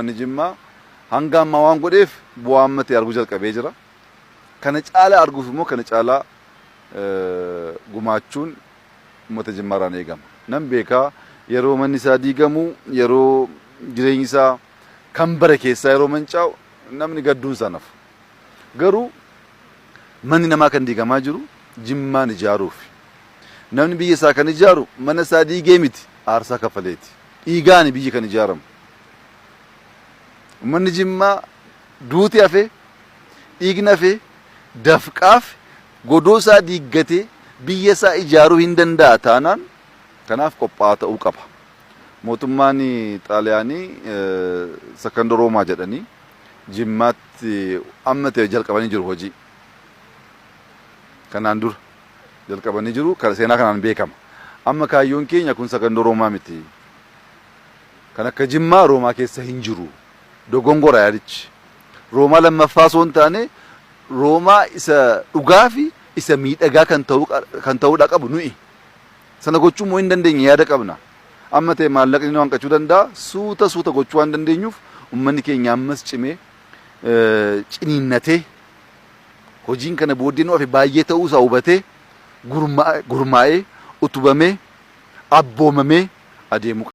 Uummanni Jimmaa hanga ammaa waan godheef bu'aa amma ta'e arguu jalqabee jira. Kana caalaa arguuf immoo kana caalaa gumaachuun uummata Jimmaarraan eegama. Nan beekaa yeroo manni isaa diigamu, yeroo jireenyi isaa kan bare keessaa yeroo mancaa'u namni gadduun isaa nafu. Garuu manni namaa kan diigamaa jiru Jimmaan ijaaruufi. Namni biyya isaa kan ijaaru mana isaa diigee miti aarsaa kaffaleeti. Dhiigaani biyyi kan ijaaramu. Uummanni Jimmaa duuti hafe, dhiigni hafe, dafqaaf godoo isaa diiggatee biyya isaa ijaaruu hin danda'a taanaan kanaaf qophaa'aa ta'uu qaba. Mootummaan Xaaliyaanii Sakandoo Roomaa jedhanii Jimmaatti amma ta'e jalqabanii jiru hojii. Kanaan dura jalqabanii jiru seenaa kanaan beekama. Amma kaayyoon keenya kun Sakandoo Roomaa miti. Kan akka Jimmaa Roomaa keessa hin jiru. Dogongora yaadichi. Roomaa lammaffaa osoo hin taane Roomaa isa dhugaa fi isa miidhagaa kan ta'uu kan ta'uudha qabu nuyi. Sana gochuu immoo hin dandeenye yaada qabna. Amma ta'e maallaqni nu hanqachuu danda'a. Suuta suuta gochuu waan dandeenyuuf uummanni keenya ammas cimee ciniinnatee hojiin kana booddee nu hafe baay'ee ta'uu isaa hubatee gurmaa'ee utubamee abboomamee adeemuu qaba.